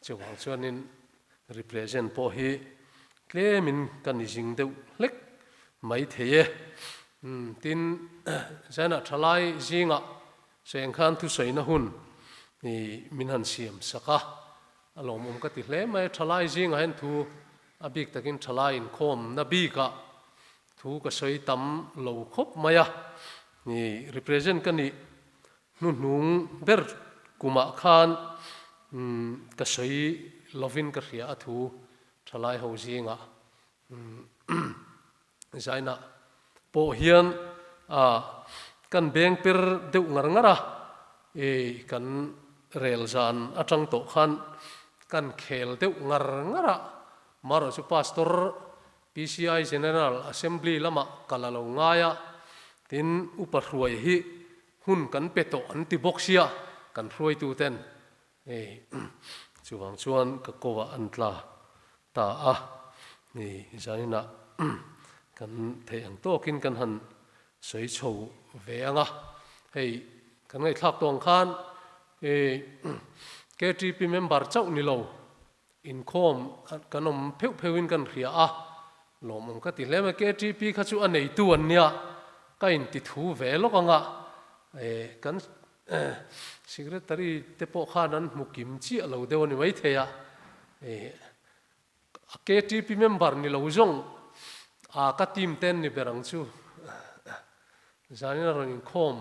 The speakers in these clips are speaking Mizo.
Chuvang chuanin represent pawh hi tlemin ka ni zing deuh hlek mai thei e. Tin, Zainah thalai zingah seng khan thusawina hun min han siam sak a, a lawmawm ka ti hle mai. Thalai zingah hian thu a bik takin thalai inkhawmna bikah thu ka sawi tam lo khawp mai a, represent ka nih Hnuhnung ber kumah khan ka sawi lovin ka hria a thu thalai ho zingah zainah pawh hian kan beng per deuh ngar ngar a, kan rel zan atang tawh khan kan khel deuh ngar ngar a, marawh chu Pastor PCI General Assembly lamah kal a lo ngai a, tin upa hruai hi hun kan pe tawh an ti bawk sia kan hruaitu ten hei chuvang chuan ka ko ah an tla ta a ni zaninah kan theih ang tawkin kan han sawi chho ve ang a hei kan ngaihthlak tawh ang khan KTP member chauh ni lo Inkhawm kan awm pheuh pheuhin kan hria a, lawmawm ka ti hle mai. KTP kha chu a neitu an nia, ka inti thu ve lawk ang a, kan Secretary te pawh khan an hmu kim chiah lo deuh a ni maithei a, KTP member ni lo zawng a ka team te an ni ber ang chu. Zanin a rawn inkhawm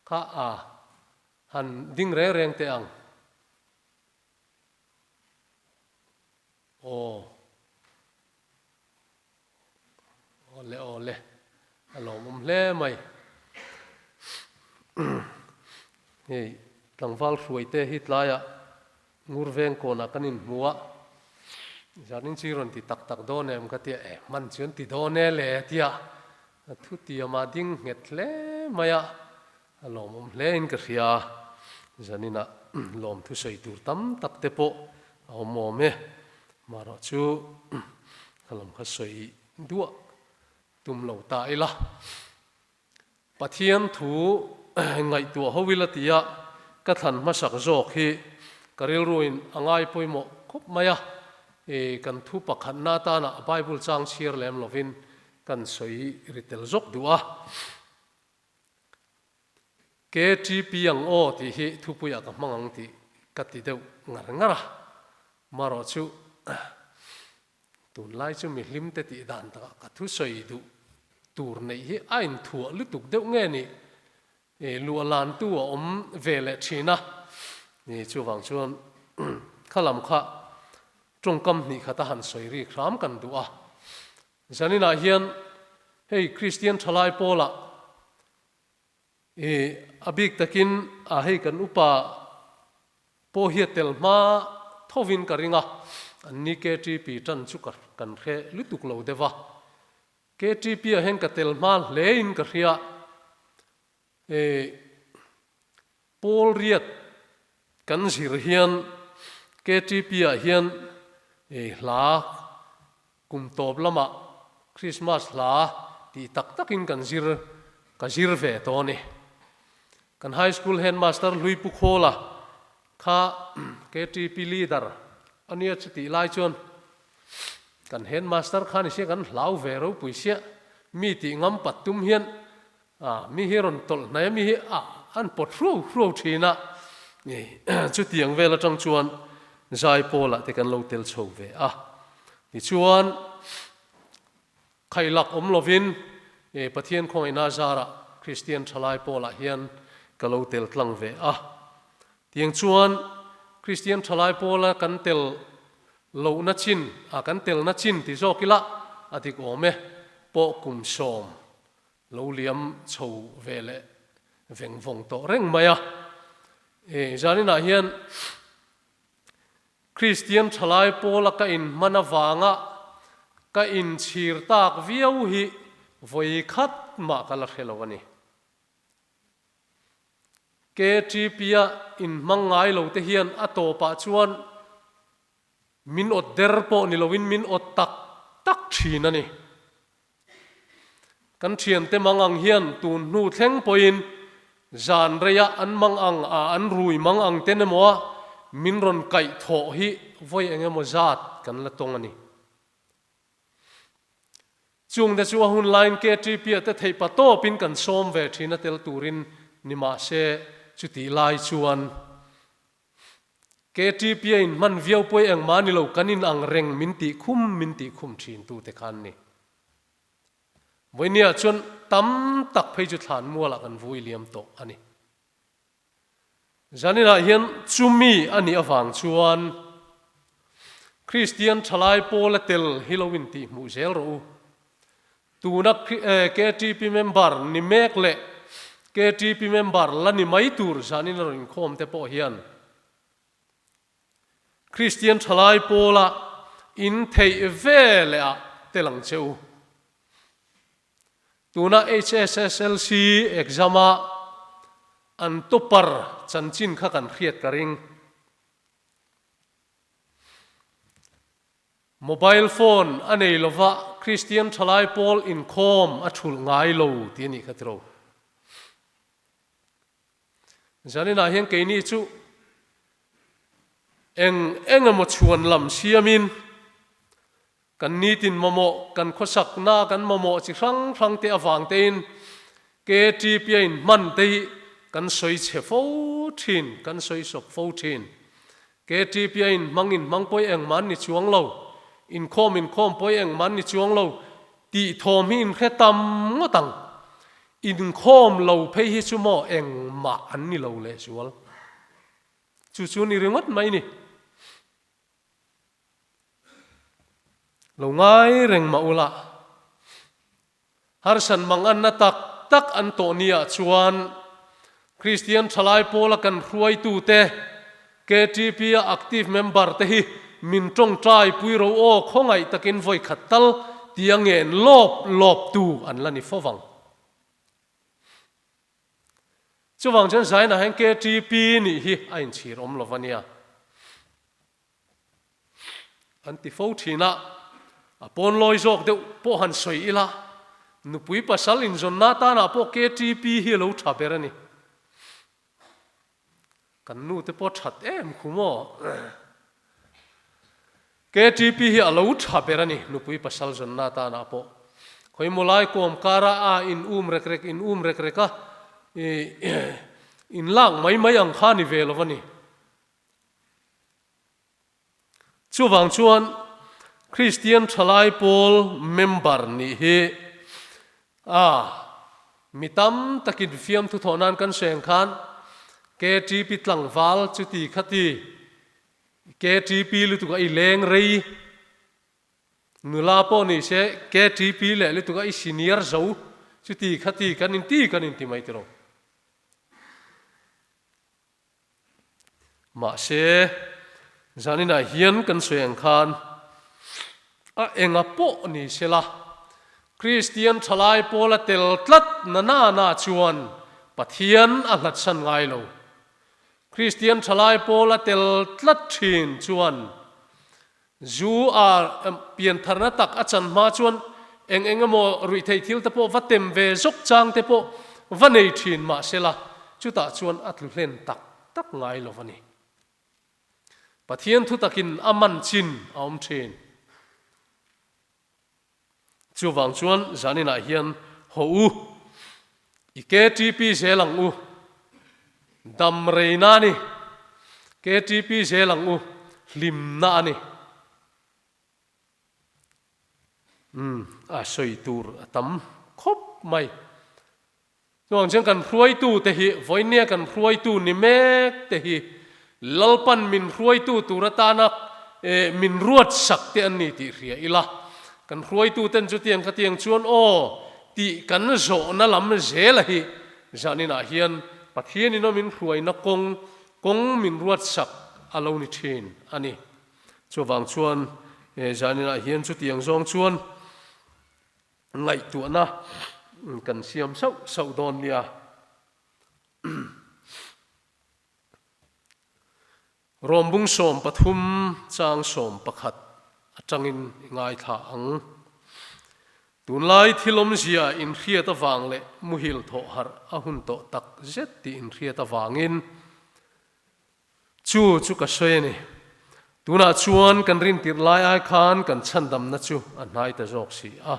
kha a han ding reng reng teh ang. Aw. Awle awle. A lawmawm hle mai. Hei tlangval hruai te hi tlaiah ngur veng kawnah kan inhmu a, zanin chi rawn ti tak tak dawn em ka tia, eh hman chu an ti dawn e le tia thu tiamah ding nghet hle mai a. A lawmawm hle in ka hria, zaninah lawm thusawi tur tam tak te pawh a awm awm e, marawh chu ka lam kha sawi duah tum lo ta ila. Pathian thu ngaihtuah ho ila tia ka thlan hmasak zawk hi ka rilruin a ngai pawimawh khawp mai a, kan thu pakhatna atana Bible chang chhiar lem lovin kan sawi ri tel zawk duh a. KTP ang aw tih hi thupuiah ka hmang ang tih ka ti deuh ngar ngar a, marawh chu tunlai chu mi hlimte tih dan takah ka thusawi duh tur neih hi a inthuah lutuk deuh nge ni luah lantu a awm ve leh thin a, chuvang chuan kha lam kha tawngkam hnih khata han sawi rik hram kan duh a. Zaninah hian hei Kristian thalai pawlah i a bik takin a hei kan upa pawh hi a tel hma thovin ka ring a, an ni KTP tan chu ka kan hre lutuk lo deuh a. KTP ah hian ka tel hma hlein ka hria. I Pawl riat kan zir hian KTP ah hian i hla kum tawp lamah Christmas hla tih tak takin kan zir ka zir ve tawh a ni. Kan High School Headmaster Hlui Pu Khawla kha KTP leader a nia chutih lai chuan kan Headmaster kha ni sia kan hlau ve ropui sia mi tih ngam pat tum hian A, mi hi rawn tawlh hnai a, mi hi a an pawt hruau hruau thin a, chutiang vel atang chuan Zaipawlah te kan lo tel chho ve a. Tichuan, khailak awm lovin Pathian khawngaihna zarah Kristian thalai pawlah hian ka lo tel tlang ve a. Tiang chuan Kristian thalai pawla kan tel lohna chin, a kan telna chin ti zawk ila a dik awm e, pawh kum sawm Lo liam chho ve leh veng vawng tawh reng mai a. E, zaninah hian Kristian thalai pawla ka inhman avanga ka inchhir tak viau hi vawi khat mah ka la hre lo a ni. KTP-a inhmang ngai lo te hian a tawpah chuan min awt der pawh ni loin min awt tak tak thin a ni. Kan thiante mang ang hian tun hnu thleng pawhin zan reia an mang ang a an rui mang ang ten emaw a min rawn kaih thawh hi vawi eng emaw zat kan la tawng a ni. Chungte chu a hun laiin KTP ah te theih pa tawpin kan sawm ve thin a tel turin ni mah se chutih lai chuan KTP a inhman viau pawi engmah ni lo kan in ang reng min tih khum min tih khum thin tu te khan ni. Vawinia chuan tam tak phei chu thlan mualah kan vui liam tawh a ni. Zaninah hian chumi a nih avang chuan Kristian thalai pawla tel hi lo intihhmuh zel rawh u. Tuna KTP member ni mek leh KTP member la ni mai tur zanin a rawn inkhawm te pawh hian Kristian thalai pawla intheih ve leh ah tel ang che u. Tuna HSSLC exam-a an topper chanchin kha kan hriat ka ring. Mobile phone a nei lova Kristian thalai pawl inkhawm a thulh ngai lo tih a nih kha tiro. Zaninah hian keini chu eng eng emaw chhuan lam siamin Kan nitin mamawh, kan khawsakna kan mamawh chi hrang hrang te avang tein KTP a inhman te hi kan sawi chhe fo thin, kan sawi sawp fo thin. KTP a inhmang inhmang pawi engmah an ni chuang lo, inkhawm inkhawm pawi engmah an ni chuang lo tih thawm hi inhre tam ngawt ang. Inkhawm lo phei hi chu maw engmah an ni lo lehzual. Chu chu ni ringawt mai ni. Lo ngai reng mah ula, harsan mang anna tak tak an tawh ni ah chuan Kristian thalai pawla kan hruaitute, KTP a active member te hi min tawngtai pui ro aw khawngaih takin vawi khat tal tia ngen lawp lawp tu an la ni fo vang. Chuvang chuan Zainah hian KTP nih hi a inchhir awm lo va nia. An ti fo thin a, a pawn lawi zawk deuh pawh han sawi ila, nupui pasal inzawnna tanah pawh KTP hi a lo tha ber a ni. Kan nu te pawh that em khu maw? KTP hi a lo tha ber a ni, nupui pasal zawnna tanah pawh. Khawimaw lai kawm kara a in um rek rek in um rek rek a, in lak mai mai ang kha ni ve lo a ni. Chuvang chuan Kristian thalai pawl member nih hi a mi tam takin fiamthu thawh nan kan hreng khan KTP tlangval chuti khati KTP lutuk a i leng rei nula pawh ni se KTP leh lutuk a i senior zo chuti khati kan inti kan inti mai tiro. Mahse, zaninah hian kan sawi ang khan a enga pawh ni sela, Kristian thalai pawl a tel tlat na na na chuan Pathian a hlatsan ngai lo. Kristian thalai pawl a tel tlat thin chuan Zu a piantharna tak a chan hma chuan eng eng emaw ruihtheih thil te pawh va tem ve zawk chang te pawh va nei thin mah sela chutah chuan a tlu hlen tak tak ngai lo a ni. Pathian thu takin a man chin a awm thin. Chuvang chuan zaninah hian haw u, i KTP zel ang u, dam reina a ni, KTP zel ang u, hlimna a ni. Umm, a sawi tur a tam khawp mai. Chuvang chuan kan hruaitute hi vawinia kan hruaitu ni mek te hi Lalpan min hruaitu tur atana min ruat sak te an ni tih hria ila, kan hruaituten chutiang khatiang chuan aw tih kan zawhna lam zela hi zaninah hian Pathianin aw min hruaina kawng kawng min ruat sak a lo ni thin a ni. Chuvang chuan zaninah hian chutiang zawng chuan Ngaihtuahna kan siam sauh sauh dawn nia. Rawmbung 13 chang 11 atangin i ngaithla ang. Tunlai thil awmzia inhriat avang leh muhil thawh harh a hun tawh tak zet tih inhriat avangin. Chu chu ka sawi a ni. Tunah chuan kan rintirh lai ai khan kan chhandamna chu a hnai ta zawk si a.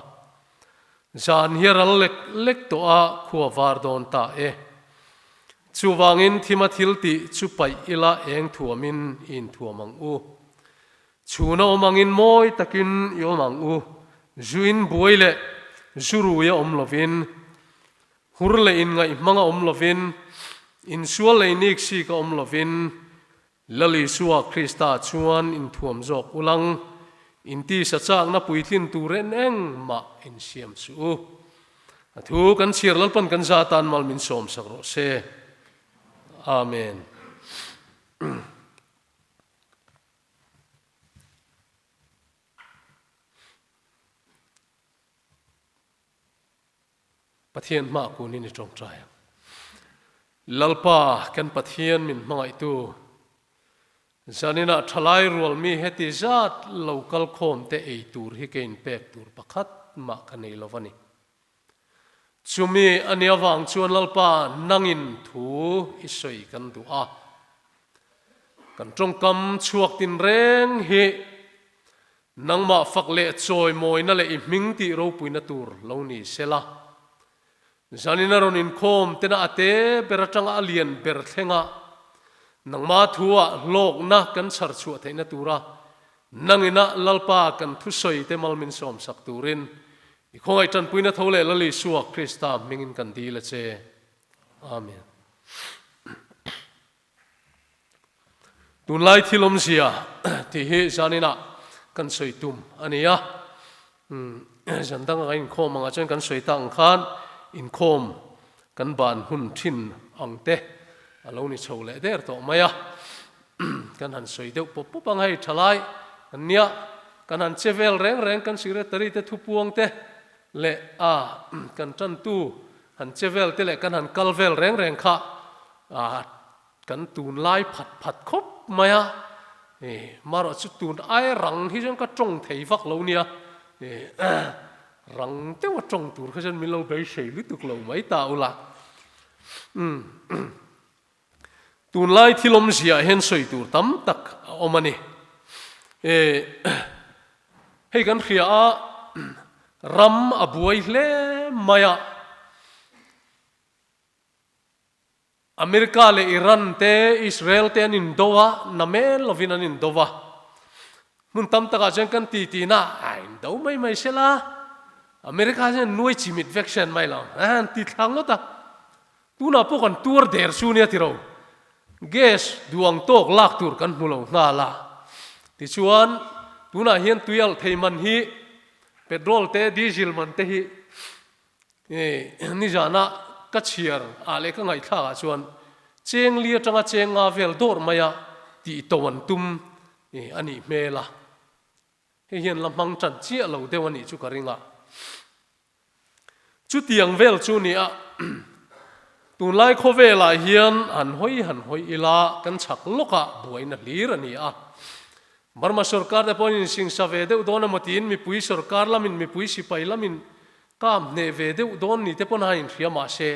Zan hi a ral lek lek tawh a, khua var dawn ta e. Chuvangin thima thil tih chu paih ila eng thuamin i inthuam ang u. Chhuna awm angin mawi takin i awm ang u. Zu in buai leh zu rui a awm lovin, hur leh inngaih hmang a awm lovin, insual leh iniksik a awm lovin, Lal Isua Krista chuan inthuam zawk ulang, intisa chakna puitlin tur en engmah insiam suh u. A thu kan chhiar Lalpan kan za tan mal min sawmsak rawh se. Amen. Pathian hma kunin i tawngtai ang. Lalpa kan Pathian min hmangaihtu, zaninah thalai rualmi heti zat lo kal khawm te ei tur hi ka inpek tur pakhat mah ka nei lo va ni. Chumi a nih avang chuan Lalpa nangin thu i sawi kan duh a. Kan tawngkam chhuak tinreng hi Nangmah fak leh chawimawina leh i hming tih ropuina tur lo ni sela. Zanin a rawn inkhawm tena a te ber atanga a lian ber thlenga nangma thuah hlawkna kan chhar chhuah theihna tura nangina Lalpa kan thusawi te mal min sawmsak turin i khawngaih tanpuina tho leh Lal Isua Krista hmingin kan dil a che. Amen. Tunlai thil awmzia tih hi zaninah kan sawi tum a ni a, zan danga kan inkhawm angah chuan kan sawi tak ang khan inkhawm kan ban hun thin ang te a lo ni chho leh der tawh mai a, kan han sawi deuh pawp pawp ang hei thalai kan nia, kan han che vel reng reng kan secretary te thupuang te leh a kan tantu han che vel te leh kan han kal vel reng reng kha a kan tunlai phat phat khawp mai a, marawh chu tun ai rang hi chuan ka tawng thei vak lo nia, rang deuha tawng tur kha chuan min lo beisei lutuk lo mai ta ula. Tunlai thil awmziah hian sawi tur tam tak a awm a ni. Hei kan hria a, ram a buai hle mai a. America leh Iran te, Israel te an indo a, na mel lovin an indo a. Hmun tam takah chuan kan ti tina, a indo mai mai se la, America hian nuai chimit vek se an mai lo, an ti thla ngawt a. Tunah pawh kan tuar der chu nia tiro, gas duang tawk lak tur kan hmu lo nghal a. Tichuan, tunah hian tui alh thei man hi, petrol te, diesel man te hi, Nizana ka chhiar ah leh ka ngaihthlak ah chuan cheng li atanga cheng nga vel dawr maia tih to an tum a nih hmel a, hei hian la hmang tan chiah lo deuh a nih chu ka ring a. Chutiang vel chu ni a, tunlai khawvelah hian han hawi han hawi ila kan chhak lawkah buaina hlir a ni a, Burma sorkar te pawhin insingsa ve deuh dawn emaw tiin mipui sorkar lamin mipui sipai lamin kam hneh ve deuh dawn ni te pawn a inhria mahse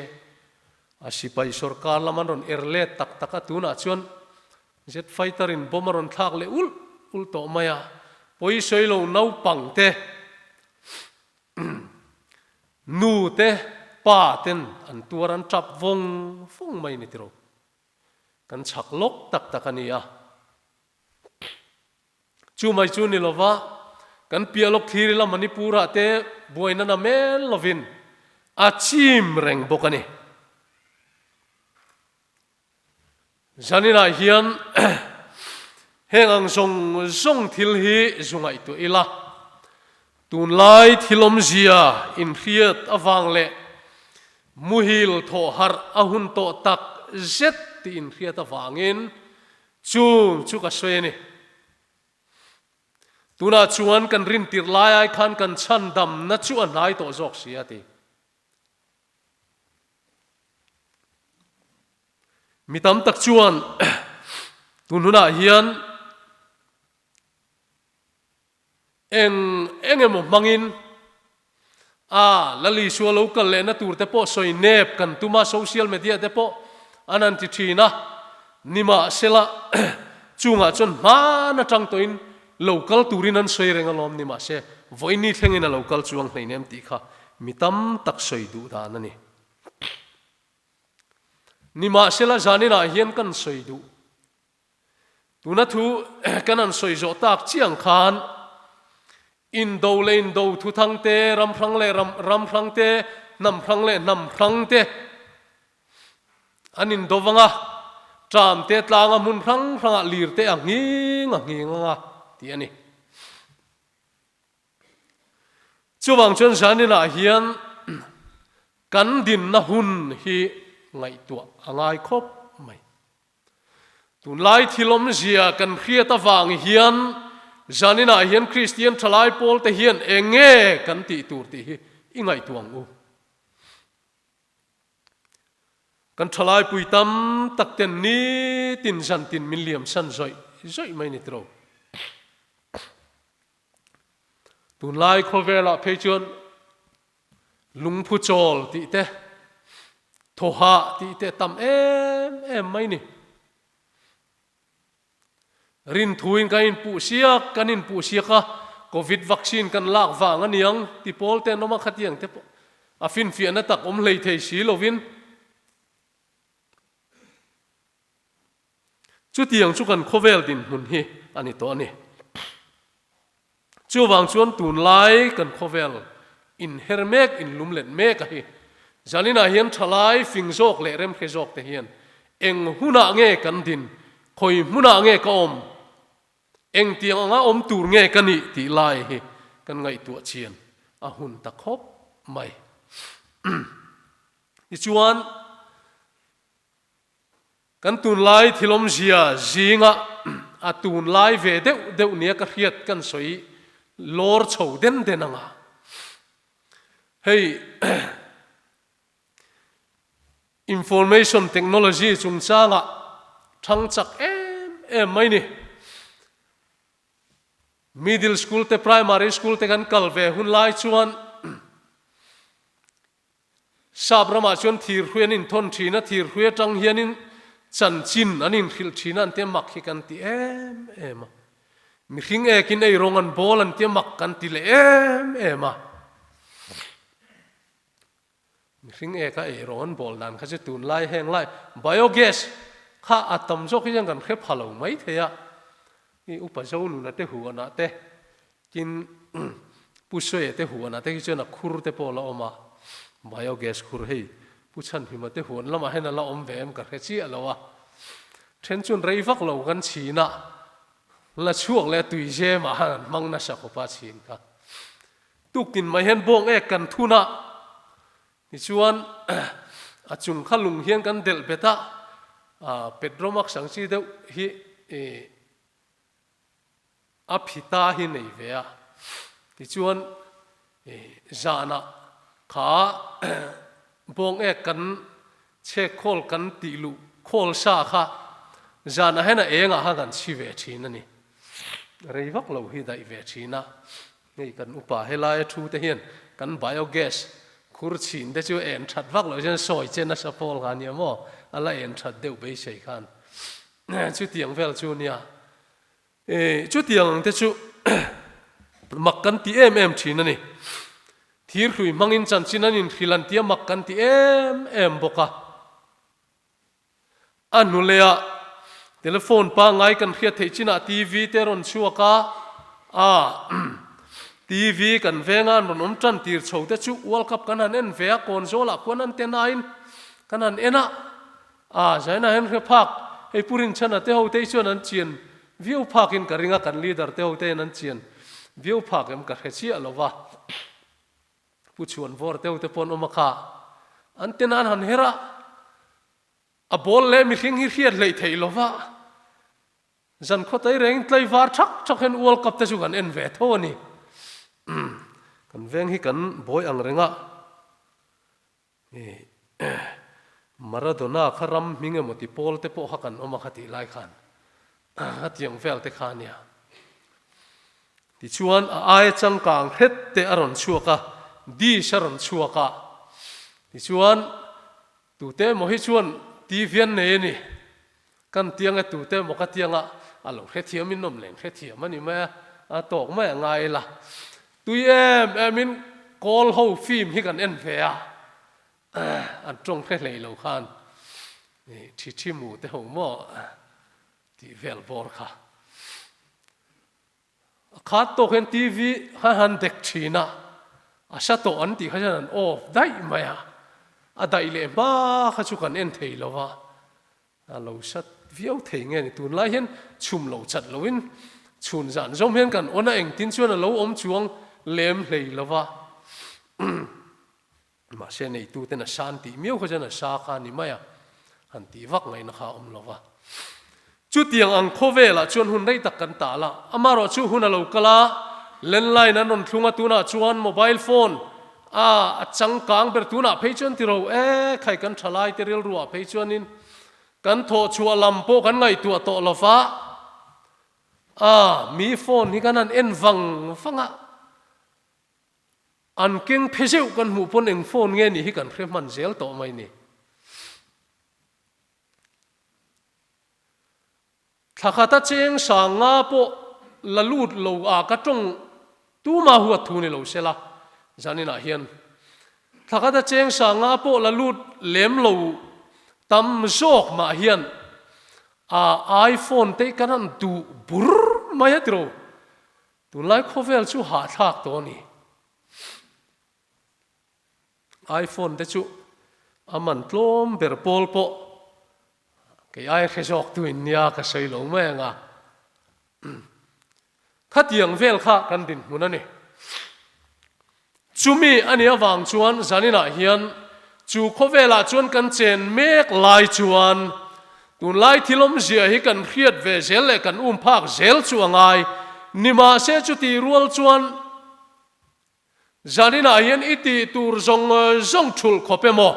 a sipai sorkar lam an rawn er let tak tak a tunah chuan jet fighter in bomb a rawn thlak leh ulh ulh tawh mai a pawi sawi lo naupang te nu te pa ten an tuar an tap vawng vawng mai ni tiro kan chhak lawk tak tak a ni a. Chu mai chu ni lova, kan piah lawk thlir ila Manipur-ah te buaina na mel lovin a chim reng bawk a ni. Zaninah hian heng ang zawng zawng thil hi zu ngaihtuah ila, tunlai thil awmzia inhriat avang leh muhil thawh harh a hun tawh tak zet tih inhriat avangin Chung chu ka sawi a ni. Tunah chuan kan rintirh lai ai khan kan chhandamna chu a hnai tawh zawk si a ti. Mi tam tak chuan tun hunah hian Eng eng emaw hmangin a Lal Isua lo kal lehna tur te pawh sawi nep kan tum a, social media te pawh an han ti thin a, nimahsela. Chungah chuan hman atang tawhin lo kal turin an sawi reng alawm ni mahse vawiini thlengin a lo kal chuang hleinem tih kha mi tam tak sawi duh dan a ni. Nimahsela zaninah hian kan sawi duh. Tuna thu kan han sawi zawh tak chiang khan indo leh indo thuthang te, ram hrang leh ram ram hrang te, hnam hrang leh hnam hrang te an indo vang a, ṭam te tlanga hmun hrang hrangah lir te a nghing a nghing ang a tih a ni. Chuvang chuan zaninah hian kan dinna hun hi ngaihtuah a ngai khawp mai. Tunlai thil awmzia kan hriat avang hian zaninah hian Kristian thalai pawlte hian eng nge kan tih tur tih hi i ngaihtuah ang u. Kan thalai pui tam tak ten nitin zantin min liam san zawih zawih mai ni tiro. Tunlai khawvelah phei chuan Lungphu chawl tih te, thawhah tih te tam em em mai ni. Rinthuin kan inpuh siak, kan inpuh siak a, Covid vaccine kan lak vang a niang ti pawl te an awm a, khatiang te pawh a finfiahna tak awm hlei thei si lovin chutiang chu kan khawvel dinhmun hi a ni tawh a ni. Chuvang chuan tunlai kan khawvel inher mek, inlum let mek a hi. Zaninah hian thalai fing zawk leh remhre zawk te hian eng hunah nge kan din, khawi hmunah nge ka awm, engtiang anga awm tur nge ka nih tih lai hi kan ngaihtuah chian a hun ta khawp mai. Tichuan. Kan tunlai thilawmzia zinga a tunlai ve deuh deuh nia ka hriat kan sawi lawr chho den den ang a. Hei information technology chungchangah thang chak em em mai ni. Middle school te primary school te kan kal ve hun lai chuan Sap ramah chuan thirhrui an inthawn thin a, thirhrui atang hianin chanchin an inhrilh thin a, an tia mak hi kan ti em em a. Mihring ekin ei rawng an bawl an tia mak kan ti leh em em a. Mihring eka ei rawng an bawl dan kha chu tunlai heng lai biogas kha a tam zawk hi chuan kan hre pha lo mai thei a. I upa Zonuna te huanah te Tin, Pu Suaia te huanah te khi chuan a khur te pawh a la awm a, biogas khur hei Pu Chhanhima te huan lamah hian a la awm ve em ka hre chiah lo a, then chuan rei vak lo kan chhin a, la chhuak leh a tui zemah khan an hmang nasa khawp a chhin kha. Tuktin mai hian bawng ek kan thun a, tichuan a chung kha lung hian kan delh bet a, petromax ang chi deuh hi A phita hi nei ve a, tichuan zanah kha bawng ek kan chhek khawl kan tih luh khawl sa kha zanah hian a engah khan kan chhi ve thin a ni. Rei vak lo hi daih ve thin a, hei kan upa helaia thu te hian kan biogas khur chhin te chu en that vak loh chuan sawi che nasa pawl kha nia maw, a la en that deuh beisei khan chutiang vel chu nia. E, chutiang ang te chu mak kan ti em em thin a ni. Thirhlui hmangin chanchin an inhrilh an tia mak kan ti em em bawk a. A hnuleah telephone pangngai kan hriat theih chinah TV te rawn chhuak a, a TV kan venga an rawn awm tan tir chho te chu World Cup kan han en ve a, kawn zawlah khuan an te nain kan han en a. A, Zaina hian hre phak, hei Pu Rinchhana te ho te hi chuan an chian viau phakin ka ring a, kan leader te ho te hian an chian viau phak em ka hre chiah lo va. Pu Chhuanvawr te ho te pawh an awm a kha, an te nan han her a, a ball leh mihring hi hriat hleih theih lo va, zan khaw tai rengin tlaivar thak thak hian World Cup te chu kan en ve tho a ni. Kan veng hi kan bawi ang reng a. Maradona kha ram hming emaw ti pawl te pawh kha kan awm a kha tih lai khan a tiang vel te kha ania. Tichuan a aia changkang hret te a rawn chhuak a, dish a rawn chhuak a. Tichuan tute emaw hi chuan TV an nei a ni. Kan tiang e tute emaw ka tiang a. A lo hrethiam in awm leng hrethiam a ni mai a, a tawk mai a ngai ila. Tui em em in kawl ho film hi kan en ve a, an tawng hre hlei lo khan thi thi mu te ho maw tih vel bawr kha. A khat tawk hian TV kha han dek thin a, a sa tawh an tih kha chuan an off daih mai a, a daih leh hma kha chu kan en thei lo va, a lo sat viau thei nge ni. Tunlai hian chhum lo chat loin chhun zan zawm hian kan on a, engtin chuan a lo awm chuang lem hlei lo va. Mahse neituten a san tih miau kha chuan a sa kha a ni mai a, han tih vak ngaihna kha a awm lo va. Chutiang ang khawvelah chuan hun rei tak kan tal a, amaherawh chu hun a lo kal a, landline an rawn thlung a, tunah chuan mobile phone a a changkang ber tunah phei chuan ti ro e, khai kan thalai te rilruah phei chuanin kan thawhchhuah lam pawh kan ngaihtuah tawh lo va, a mi phone hi kan han en vang vang a. An keng phe zeuh kan hmuh pawn eng phone nge nih hi kan hre hman zel tawh mai ni. Thla khata cheng sang nga pawh la lut lo a ka tawng tuma huat thu ni lo sela zaninah hian thla khata cheng sang nga pawh la lut lem lo tam zawk mah hian a iPhone te kan han duh bur mai a tiro. Tunlai khawvel chu hahthlak tawh a ni. iPhone te chu a man tlawm ber pawl pawh kei ai hre zawk tu in nia ka sawi lo mai ang a. Khatiang vel kha kan dinhmun a ni. Chumi a nih avang chuan zaninah hian chu khawvelah chuan kan chen mek lai chuan tunlai thil awmzia hi kan hriat ve zel leh kan um phak zel chu a ngai. Nimahse chutih rual chuan zaninah hian i tih tur zawng zawng thulh khawp emaw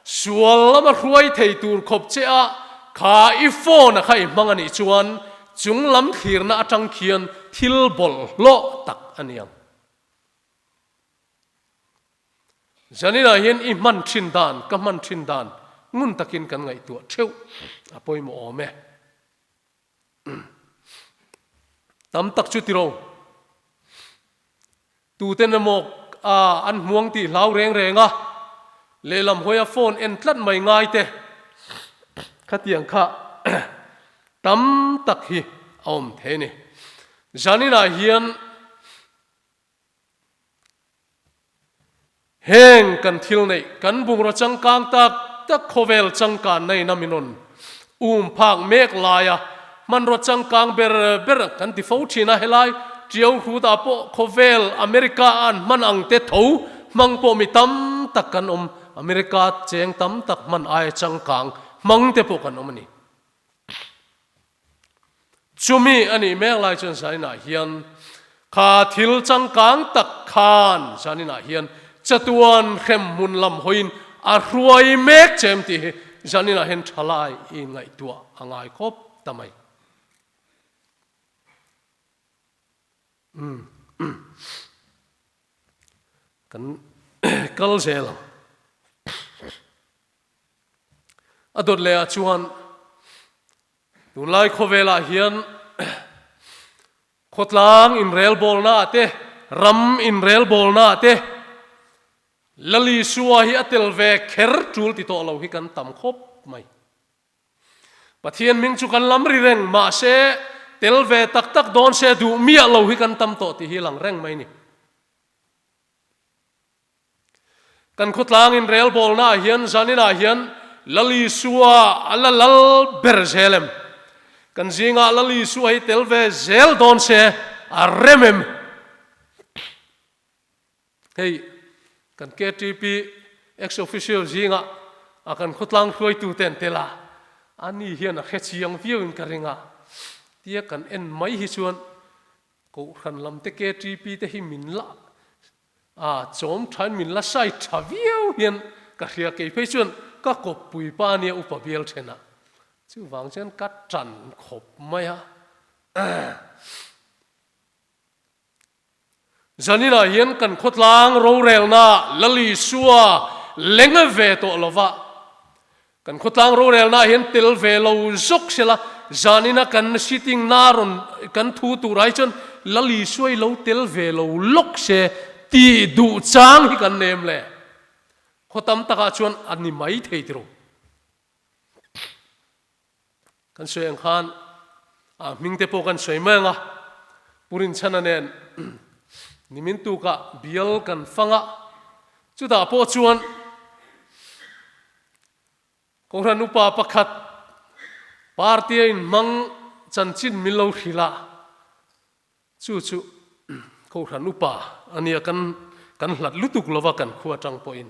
sual lama hruai thei tur khawp che a kha i phone a kha i hmang a nih chuan chung lam thlirna atang khian thil bawlhhlawh tak a ni ang. Zaninah hian i hman thin dan, ka hman thin dan ngun takin kan ngaihtuah theuh a pawimawh awm e. Tam tak chu tiro. Tuten emaw an hmuang tih hlau reng reng a, lehlam hawia phone en tlat mai ngai te khatiang kha tam tak hi a awm thei a ni. Zaninah hian Heng kan thil neih, kan bungraw changkang tak tak khawvel changkanna in a min rawn um phak mek laia hmanraw changkang ber ber kan ti fo thin a, helai Tiau hrutah pawh khawvel America a an hman ang te tho hmang pawh mi tam tak kan awm, America cheng tam tak hman aia changkang hmang te pawh kan awm a ni. Chumi a nih mek lai chuan zaninah hian kha thil changkang tak khan zaninah hian chatuan hrem hmun lam hawiin a hruai mek che em tih hi zaninah hian thalai i ngaihtuah a ngai khawp ta mai. Kan kal zel ang. A dawt leh ah chuan tunlai khawvelah hian khawtlang inrelbawlna ah te, ram inrelbawlna ah te Lal Isua hi a tel ve kher tul ti tawh lo hi kan tam khawp mai. Pathian hming chu kan lam ri reng mahse tel ve tak tak dawn se duh miah lo hi kan tam tawh tih hi lang reng mai ni. Kan khawtlang inrelbawlnaah hian zaninah hian Lal Isua a la lal ber zel em? Kan zingah Lal Isua hi tel ve zel dawn se a rem em? Hei kan KTP ex-officio zingah a kan khawtlang hruaitute an tel a, ani hian a hre chiang viau in ka ring a, tia kan en mai hi chuan Kohhran lam te KTP te hi min la a chawm thain min la sai tha viau hian ka hria kei phei chuan ka kawppui pa ania upa bial thenah chuvang chuan ka tan khawp mai a. Zaninah hian kan khawtlang rorelna Lal Isua leng ve tawh lova kan khawtlang rorelna hian tel ve lo zawk sela. Zanina kan sitting na rawn kan thu tur ai chuan Lal Isua i lo tel ve lo lawk se tih duh chang hi kan nem le. Khaw tam takah chuan a ni mai thei tiro. Kan sawi ang khan a hming te pawh kan sawi mai ang a, Pu Rinchhana nen nimin tukah bial kan fang a, chutah pawh chuan Kohhran upa pakhat party a inhmang chanchin min lo hrilh a, chu chu Kohhran upa a nia kan kan hlat lutuk lova kan khua atang pawhin.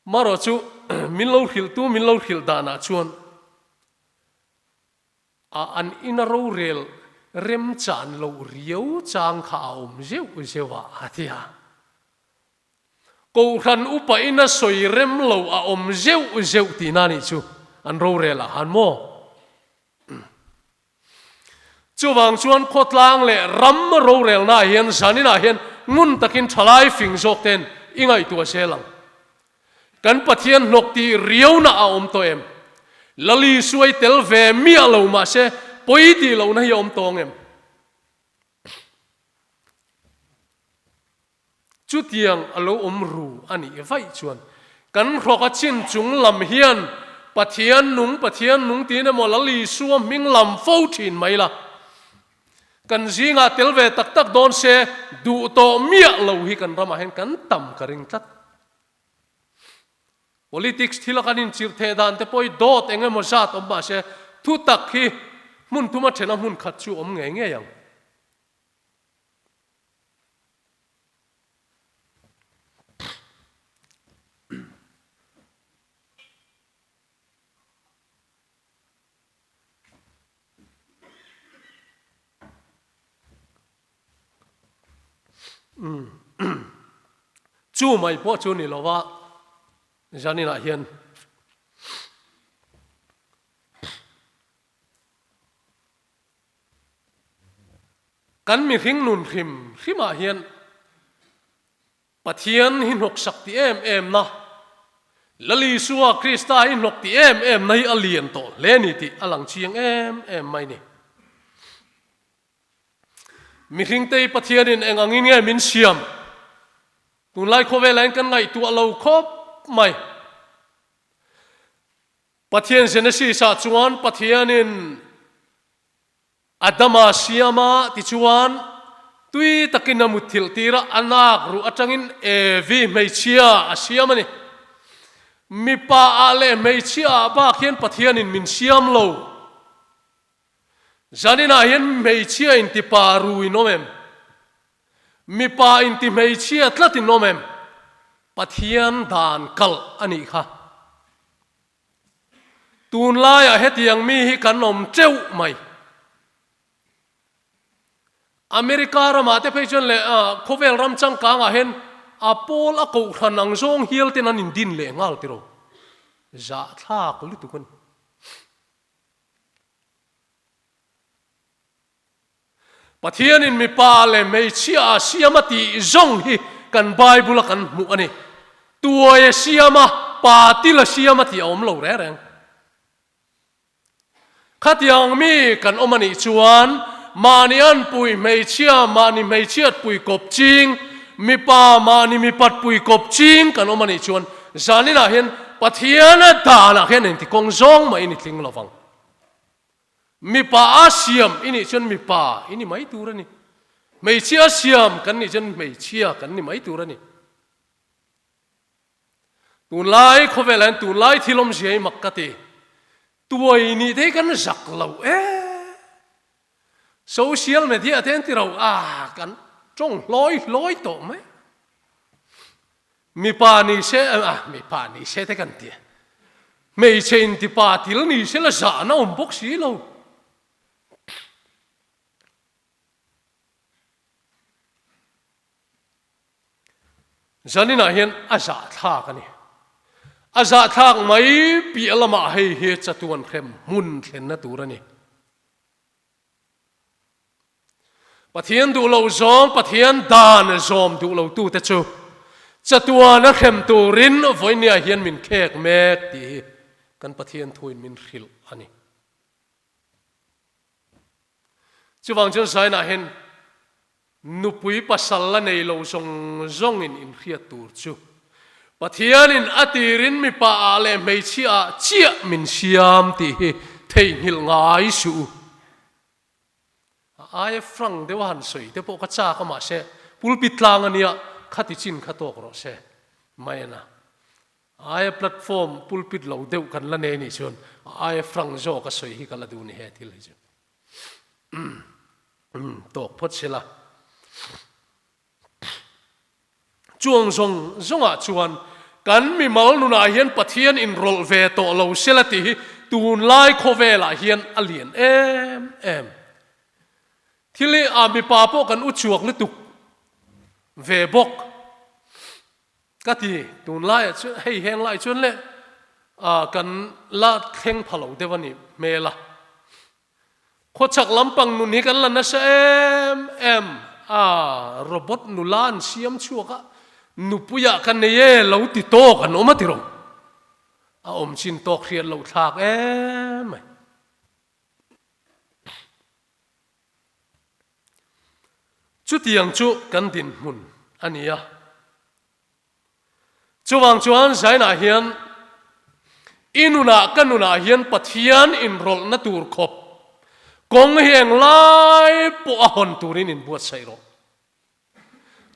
Marawh chu min lo hrilhtu min lo hrilh danah chuan a an ina rorel remchan loh riau chang kha a awm zeuh zeuh a, a ti a. Kohhran upa ina sawi rem lo a awm zeuh zeuh tihna nih chu an rorel ah han maw? Chuvang chuan khawtlang leh ram rorelnaah hian zaninah hian ngun takin thalai fing zawk ten i ngaihtuah zel ang. Kan Pathian hnawk tih riauna a awm tawh em? Lali suai tel ve miah lo mahse pawi tih lohna hi a awm tawng em? Chutiang a lo awm ru a nih vaih chuan kan hrawk a chin chung lam hian Pathian nung, Pathian nung tiin emaw Lal Isua hming lam fo thin mai la. Kan zingah tel ve tak tak dawn se duh tawh miah lo hi kan ramah hian kan tam ka ring tlat. Politics thila kan inchirh theh dan te pawh hi dawt eng emaw zat awm mah se thutak hi hmun thuma thena hmun khat chu awm ngei ngei ang. Chu mai pawh chu ni lova zaninah hian Kan mihring nun hrim hrimah hian Pathian hi hnawksak ti em em na, Lal Isua Krista hi hnawk ti em em na hi a lian tawh hle ni tih a lang chiang em em mai ni. Mihringte hi Pathianin eng angin nge min siam? Tunlai khawvelah hian kan ngaihtuah lo khawp mai. Pathian Genesis-ah chuan Pathianin Adama siam a tichuan tui takin a mutthilh tir a, a nak ruh atangin Evi hmeichhia a siam a ni. Mipa ah leh hmeichhia ah bak hian Pathianin min siam lo. Zaninah hian hmeichhia inti pa ru in awm em? Mipa inti hmeichhia tlat in awm em? Pathian dan kalh a nih kha. Tunlaiah hetiang mi hi kan awm teuh mai. America ramah te phei chuan leh khawvel ram changkangah hian a pawl a kohhran ang zawng hial ten an indin leh nghal tiraw. Zahthlak lutuk a ni. Pathianin mipa leh hmeichhia a siam a tih zawng hi kan Bible a kan hmuh a ni. Tuai a siam a, pa til a siam a tih a awm lo reng reng. Khatiang mi kan awm a nih chuan mahni anpui hmeichhia, mahni hmeichhiatpui kawp ching, mipa mahni mipatpui kawp ching kan awm a nih chuan zaninah hian Pathiana danah hian engti kawng zawng mah in i tling lo vang. Mipa a siam i nih chuan mipa i ni mai tur a ni. Hmeichhia a siam kan nih chuan hmeichhia kan ni mai tur a ni. Tunlai khawvelah hian tunlai thil awmzia hi mak ka ti. Tuai nih te hi kan zak lo e. Social media te an ti ro a, kan tawng hlawi hlawi tawh mai. Mipa ni se a, mipa ni se te kan ti. Hmeichhe intipa til ni se la zahna awm bawk si lo. Zaninah hian a zahthlak a ni. A zahthlak mai piah lamah hei hi chatuan hrem hmun thlenna tur a ni. Pathian duh loh zawng, Pathian dan zawm duh lo tute chu chatuan a hrem turin vawinia hian min khek mek tih hi. kan Pathian thuin min hrilh a ni. Chuvang chuan Zainah hian nupui pasal la nei lo zawng zawngin inhriat tur chu Pathianin a tirin mipa ah leh hmeichhia ah chiah min siam tih hi theihnghilh ngai suh u. A aia frank deuh a han sawi te pawh ka chak a mahse pulpit tlang a nia khati chin kha tawk rawh se mai a na. A aia platform pulpit lo deuh kan la nei nih chuan a aia frank zawk a sawi hi ka la duh ni he thil hi chu. Tawk phawt sela. Chuang zawng zawngah chuan kan mimal nunah hian Pathian inrawlh ve tawh lo sela tih hi tunlai khawvelah hian a lian em em. Thil hi a mipa pawh kan u chuak lutuk ve bawk ka ti. Tunlaiah chuan hei heng lai chuan le kan la thleng pha lo deuh a ni hmel a. Khawchhak lampang nun hi kan la nasa em em a, robot nula an siam chhuak a, nupuiah ka nei e lo ti tawk an awm a tiro. A awm chin tawk hriat loh thlak em mai. Chutiang chu kan dinhmun a ni a. Chuvang chuan Zainah hian i nunah ka nunah hian Pathian inrawlhna tur khawp kawng hi englai pawh a hawn turin inbuatsaih rawh.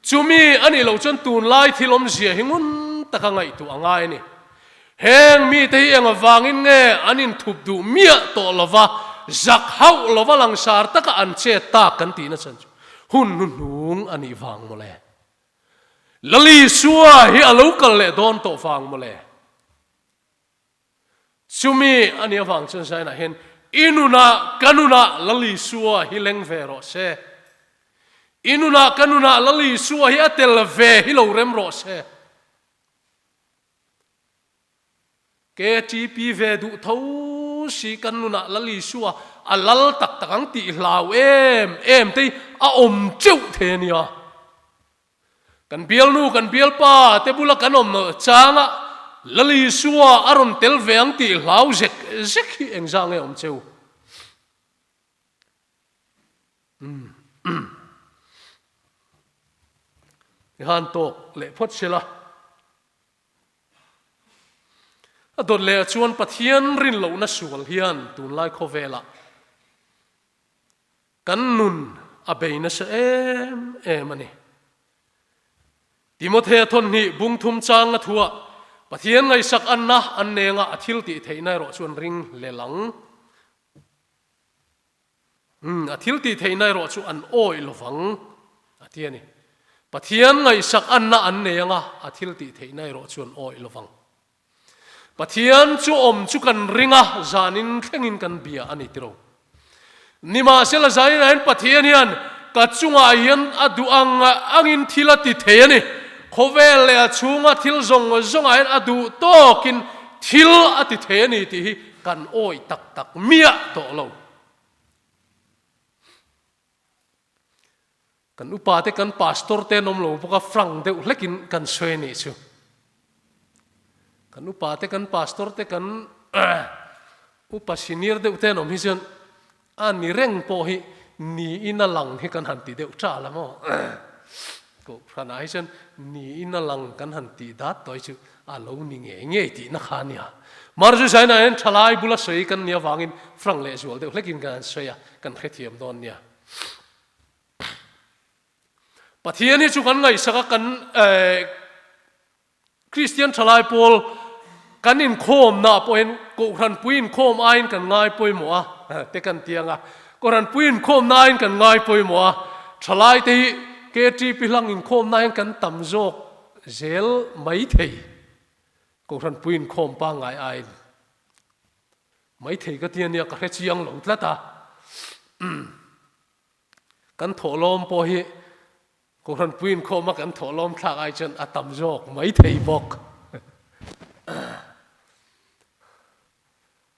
Chumi a nih loh chuan tunlai thil awmzia hi ngun taka ngaihtuah a ngai a ni. Heng mite hi eng avangin nge an inthup duh miah tawh lova, zak hauh lova langsar taka an chet tak kan tihna chhan chu hun hnuhnung a nih vang mawle. Lalisua hi a lo kal leh dawn tawh vang mawle. Chumi a nih avang chuan Zainah hian i nunah ka nunah Lalisua hi leng ve rawh se. I nunah ka nunah Lalisua hi a tel ve hi lo rem rawh se. KTP ve duh tho si kan nunah Lalisua a lal tak tak ang tih hlau em em te hi a awm teuh thei a nia. Kan bialnu kan bialpa te bula kan awm changa Lalisua a rawn tel ve ang tih hlau zek zek hi engzah nge awm cheu? Tihan tawk leh phawt sela. A dawt leh ah chuan Pathian rin lohna sual hian tunlai khawvelah kan nun a bei nasa em em a ni. Timothea thawnhnih bung thum chang a thuah Pathian ngaihsak anna an nengah a thil tih theihna erawh chuan ring lel ang. Umm, a thil tih theihna erawh chu an awih lo vang, a ti a ni. Pathian ngaihsak anna an nei anga, a thil tih theihna erawh chu an awih lo vang. Pathian chu awm chu kan ring a, zanin thlengin kan bia a ni tiro. Nimahsela zaninah hian Pathian hian ka chungah hian a duh ang angin thil a ti thei a ni. Khawvel leh a chhunga thil zawng zawngah hian a duh tawkin thil a ti thei a ni tih hi kan awih tak tak miah tawh lo. Kan upa te kan pastor te an awm lo bawk a, frank deuh hlekin kan sawi a nih chu. Kan upa te kan pastor te kan upa senior deuh te an awm hi chuan a ni reng pawh hi niin a lang hi kan han ti deuh ṭal a maw. Kohhranah hi chuan niin a lang kan han tih dat tawh hi chu a lo ni ngei ngei tihna kha a nia. Marzu Zainah hian thalai bula sawi kan nih avangin frank leh zual deuh hlekin kan han sawi a, kan hrethiam dawn nia. Pathian hi chu kan ngaihsak a, kan Kristian thalai pawl kan inkhawmna pawh hian Kohhranpui inkhawm aiin kan ngai pawimawh a, te kan ti ang a. Kohhranpui inkhawmna aiin kan ngai pawimawh a, thalai te hi KTP hlang inkhawmna hian kan tam zawk zel mai thei. Kohhranpui inkhawm pangngai aiin mai thei ka ti a nia, ka hre chiang lo tlat a. Kan thawhlawm pawh hi Kohhranpui inkhawma kan thawhlawm thlak ai chuan a tam zawk mai thei bawk.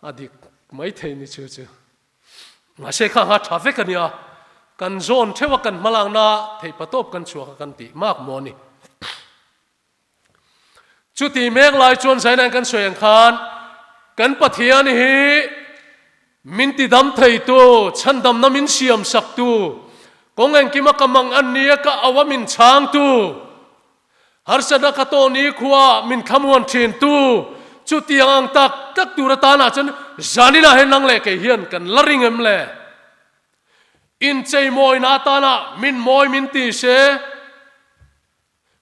A dik mai thei ni chu chu. Mahse kha kha tha vek a nia. Kan zawn theuh a kan hmalakna theihpatawp kan chhuak a kan tih mak maw ni. Chuti mek lai chuan Zainain kan sawi ang khan. Kan Pathian hi min tidam theitu, chhandamna min siamsaktu, kawng engkima ka mang an nia ka au a min chhangtu, harsatna ka tawh ni khua min thlamuan thintu, chutiang ang tak tak tur atanah chuan zaninah hian nang leh kei hian kan la ring em le? Incheimawina atana min mawi min ti se,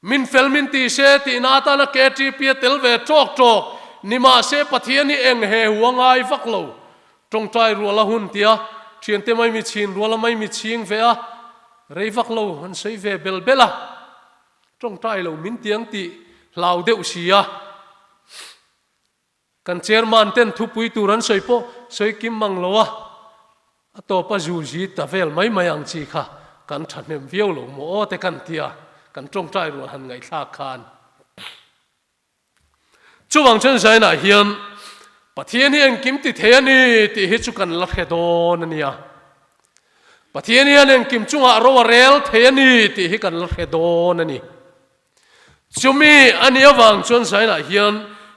Min fel min ti se tihna atana KTP a tel ve tawk tawk ni mahse Pathian hi eng he hu a ngai vak lo. Tawngtai rual a hun tia thiante mai mi chhin rual a mai mi chhing ve a, rei vak lo an sawi ve bel bel a, tawngtai lo min tiang tih hlau deuh si a. Kan chairman ten thupui tur an sawi pawh sawi kim mang lo a, a tawp a zu zi ta vel mai mai ang chi kha kan thahnem viau lo maw aw te kan tia kan tawngtai rual han ngaihthlak khan. Chuvang chuan Zainah hian Pathian hi engkim ti thei a ni tih hi chu kan la hre dawn a nia. Pathian hian engkim chungah ro a rel thei a ni tih hi kan la hre dawn a ni. Chumi a nih avang chuan Zainah hian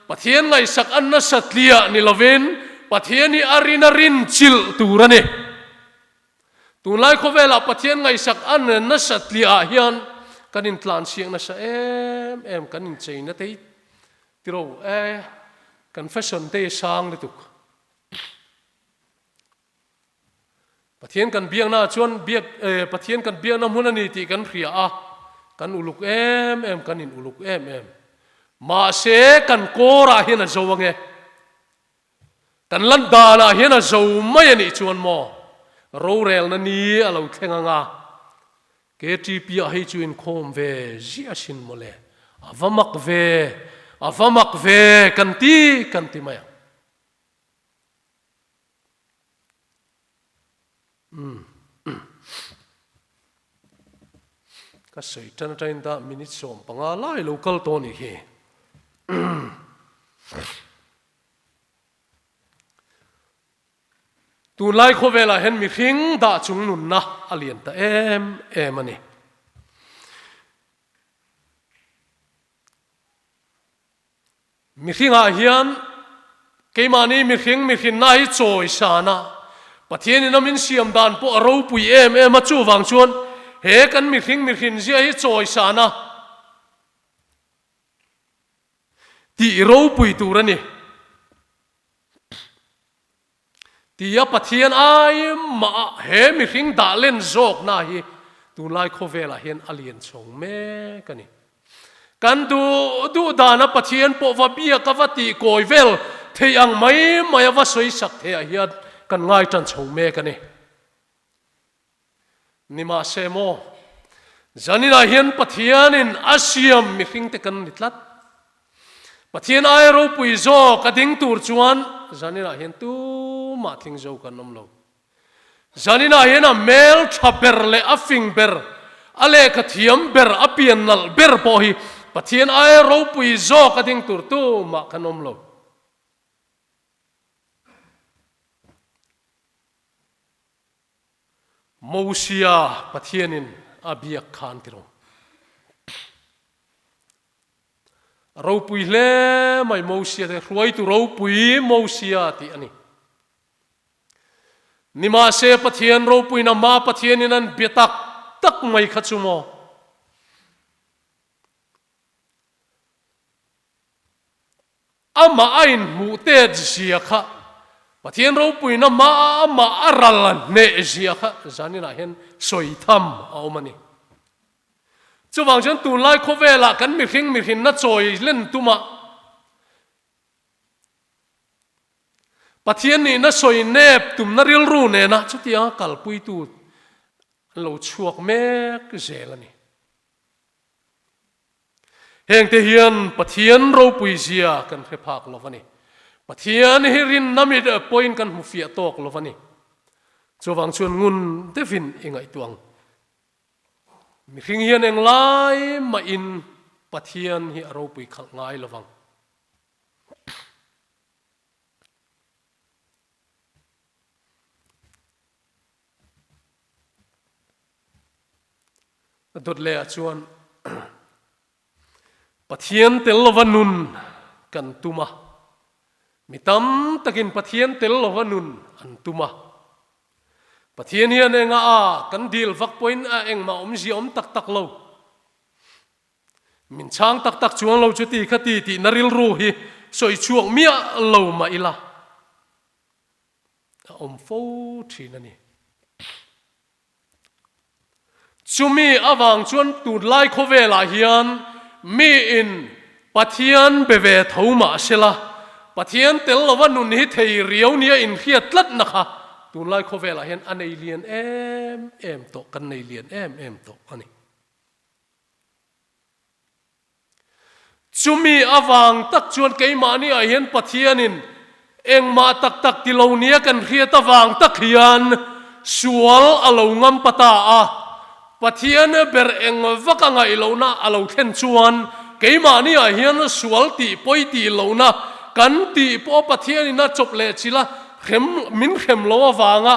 Pathian ngaihsak a nasa tliah ni lovin Pathian hi a rin a rin chilh tur a ni. Tunlai khawvelah Pathian ngaihsak a nasa tliah ah hian kan intlansiak nasa em em, kan incheina te hi tiro e, kan fashion te hi sang lutuk. Pathian kan biakna ah chuan biak eh Pathian kan biakna hmun a ni tih kan hria a, kan uluk em em, kan in uluk em em. Mahse kan kawr ah hian a zo ange. Kan lan dan ah hian a zo mai a nih chuan maw rorelna ni a lo thleng anga KTP ah hei chu inkhawm ve ziah asin mawle, a va mak ve, a va mak ve kan ti kan ti mai ang. Ka sawi tan atangin dah minute 15 lai lo kal tawh a nih hi. Tunlai khawvelah hian mihring dah chung nunna a lian ta em em a ni. Mihringah hian keimahni mihring mihrinna hi chawi san a, Pathianin a min siam dan pawh a ropui em em a, chuvang chuan he kan mihring mihrin zia hi chawi san a tih ropui tur a ni. Tia Pathian ai mah he mihring dah len zawkna hi tunlai khawvelah hian a lian chhawng mek a ni. Kan duh duh dana Pathian pawh va biak a va tih kawi vel theih ang mai mai a va sawi sak theih ah hian kan ngai tan chho mek a ni. Nimahse maw, zaninah hian Pathianin a siam mihringte kan ni tlat. Pathian aia ropui zawk a ding tur chuan zaninah hian tumah tling zo kan awm lo. Zaninah hian a hmel tha ber leh a fing ber, a lehkha thiam ber, a pian nalh ber pawh hi Pathian aia ropui zawk a ding tur tumah kan awm lo. Mosia Pathianin a biak khan ti rawh. A ropui hle mai Mosia te hruaitu ropui Mosia tih a ni. Nimahse Pathian ropuina hma Pathianin an bia tak tak mai kha chu maw? Amah a inhmuh tet zia kha, Pathian ropuina hmaah amah a ral a hneh zia kha zaninah hian sawi tham a awm a ni. Chuvang chuan tunlai khawvelah kan mihring mihrinna chawi len tumah Pathian nihna sawi nep tumna rilru nena chutianga kalpuitu an lo chhuak mek zel a ni. Hengte hian Pathian ropui zia kan hre phak lo a ni. Pathian hi rinna mit pawhin kan hmu fiah tawk lo a ni. Chuvang chuan ngun deuhin i ngaihtuah ang. Mihring hian englai mahin Pathian hi a ropui khalh ngai lo vang. A dawt leh ah chuan Pathian tel lova nun kan tum a. Mi tam takin Pathian tel lova nun an tum a. Pathian hian enga a kan dil vak pawhin a engmah awmzia awm tak tak lo. Min chhang tak tak chuang lo chu ti kha ti tihna rilru hi sawi chhuak miah lo mah ila a awm fo thin a ni. Chumi avang chuan tunlai khawvelah hian miin Pathian be ve tho mah sela, Pathian tel lova nun hi thei riau nia inhriat tlatna kha tunlai khawvelah hian a nei lian em em tawh, kan nei lian em em tawh a ni. Chumi avang tak chuan keimahni ah hian Pathianin engmah tak tak ti lo nia kan hriat avang tak hian sual a lo ngam pa ta a, Pathian ber eng vak a ngaih lohna a lo thlen chuan keimahni ah hian sual tih pawi tih lohna kan tih pawh Pathianin a chawp leh chilh a, hrem min hrem lo avanga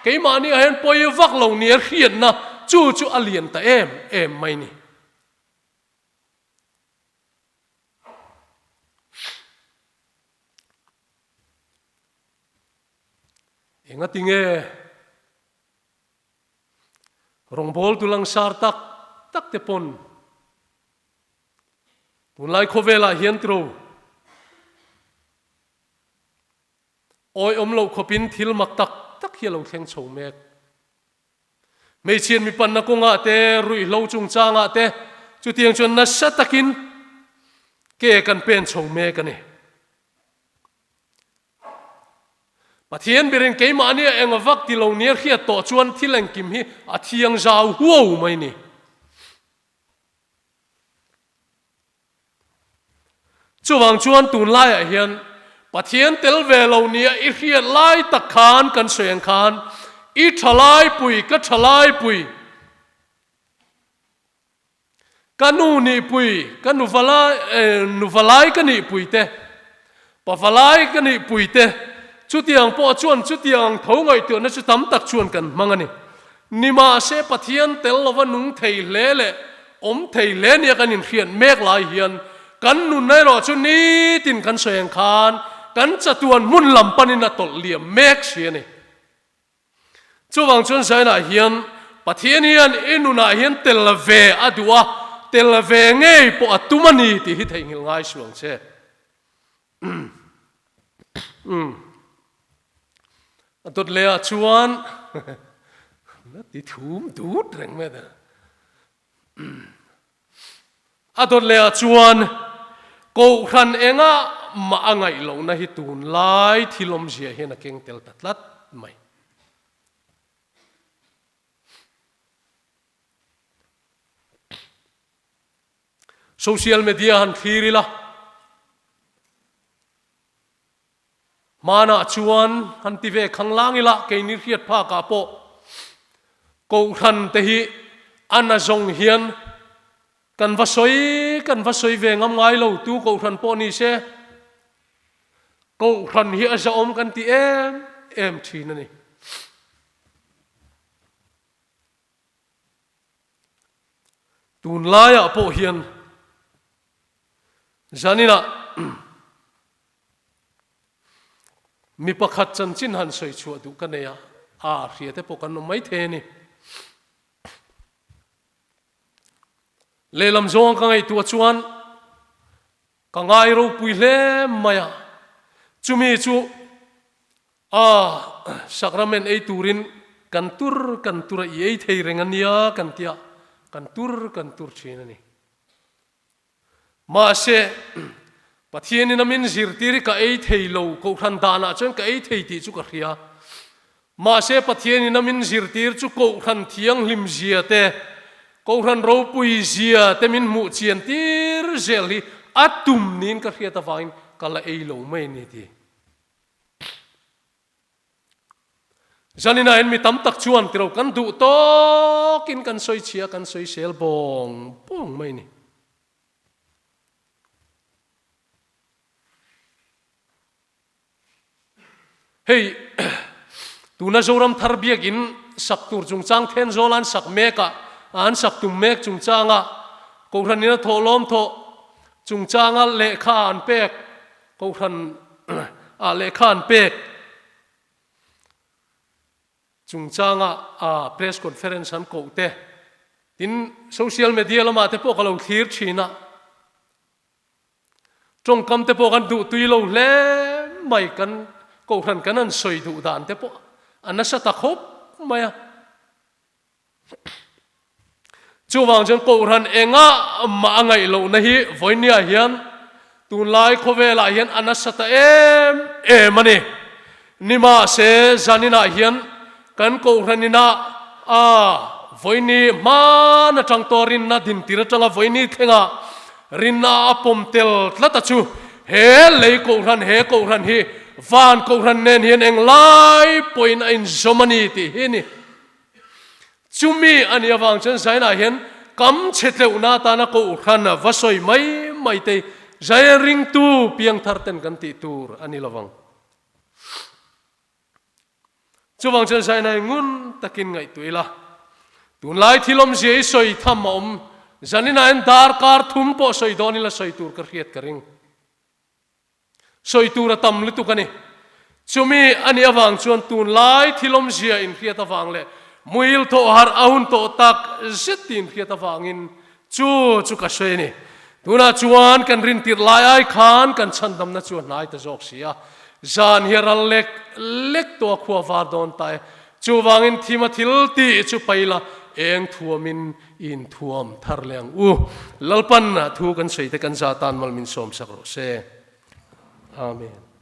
keimahni ah hian pawi vak lo nia hriatna chu chu a lian ta em em mai ni. Engati nge rawngbawltu langsar tak tak te pawn tunlai khawvelah hian tiro awihawm loh khawpin thil mak tak tak hi a lo thleng chho mek. Hmeichhiat mipanna kawngah te, ruihhlo chungchangah te chutiang chuan nasa takin ke kan pen chho mek a ni. Pathian berin keimahni a eng vak ti lo nia hriat tawh chuan thil engkim hi a thiang zau huau mai ni. Chuvang chuan tunlaiah hian Pathian tel ve lo nia i hriat lai tak khan kan sawi ang khan i thalaipui ka thalaipui, ka nu nihpui ka nuvalai nuvalai ka nihpui te, pavalai ka nihpui te chutiang pawh chuan chutiang ang tho ngaihtuahna chu tam tak chuan kan hmang a ni. Nimahse Pathian tel lova nung thei hle leh awm thei hle nia kan inhriat mek lai hian kan nunna erawh chu nitin kan sawi ang khan kan chatuan hmun lam panin a tawlh liam mek si a ni. Chuvang chuan Zainah hian Pathian hian i nunah hian tel ve a duh a, tel ve ngei pawh a tum a ni tih hi theihnghilh ngai suh ang che. A dawt leh ah chuan na ti thum dut reng mai a. A dawt leh ah chuan Kohhran engah mah a ngaih lohna hi tunlai thil awmzia hian a keng tel ta tlat mai. Social media han thlir ila, hmanah chuan han ti ve khanglang ila keini hriat phakah pawh Kohhran te hi a na zawng hian kan va sawi kan va sawi ve ngam ngai lo tu Kohhran pawh ni se Kohhran hi a zahawm kan ti em em thin a ni. Tunlaiah pawh hian zaninah mi pakhat chanchin han sawi chhuah duh ka nei a, a hria te pawh kan awm maithei a ni. Lehlam zawng ka ngaihtuah chuan ka ngai ropui hle mai a, chumi chu A, sakramen ei turin kan tur kan tur a, i ei thei reng a nia kan tia, kan tur kan tur thin a ni. Mahse, Pathianin a min zirtir hi ka ei thei lo, Kohhran danah chuan ka ei thei tih chu ka hria. Mahse, Pathianin a min zirtir chu Kohhran thianghlim zia te, Kohhran ropui zia te min hmuh chian tir zel hi a tum niin ka hriat avangin ka la ei lo mai a ni ti. Zanina in mi tam tak chuan tiro kan duh tawkin kan sawi chhia kan sawi sel bawng bawng mai ni. Hei tuna Zoram thar biakin sak tur chungchang Thenzawl an sak mek a, an sak tum mek chungchanga Kohhran in a thawh lawm thawh chungchanga lehkha an pek Kohhran. ah lehkha an pek chungchanga ah press conference an koh te, tin social media lamah te pawh ka lo thlir thin a. Tawngkam te pawh kan duh tui lo hle mai, kan kohhran kan han sawi duh dan te pawh a nasa ta khawp mai a. Chuvang chuan kohhran engah mah a ngaih lohna hi vawinia hian tunlai khawvelah hian a nasa ta em em a ni. Nimahse zaninah hian kan kohhran inah a vawiini hman atang tawh rinna dintir atanga vawiini thlenga rinna a pawm tel tlat a chu he lei kohhran he kohhran hi van kohhran nen hian englai pawhin a inzawm a ni tih hi a ni. Chumi a nih avang chuan Zainah hian kam chhe tleuhna atana kohhran va sawi mai mai te Zaia ringtu piangthar ten kan tih tur a ni lovang. Chuvang chuan Zainai ngun takin ngaihtuah ila, tunlai thil awmzia i sawi tham a awm, zaninah hian darkar thum pawh sawi dawn ila sawi tur ka hriat ka ring. Sawi tur a tam lutuk a ni. Chumi a nih avang chuan tunlai thil awmzia inhriat avang leh muil thawh harh a hun tawh tak zet tih inhriat avangin chu chu ka sawi a ni. Tunah chuan kan rintirh lai ai khan kan chhandamna chu a hnai ta zawk si a, zan hi a ral lek lek tawh a khua var dawn ta e. Chuvangin thima thil tih chu paila eng thuamin I inthuam thar leh ang u. Lalpan thu kan sawi te kan za tan mal min sawm sak rawh se. Amen.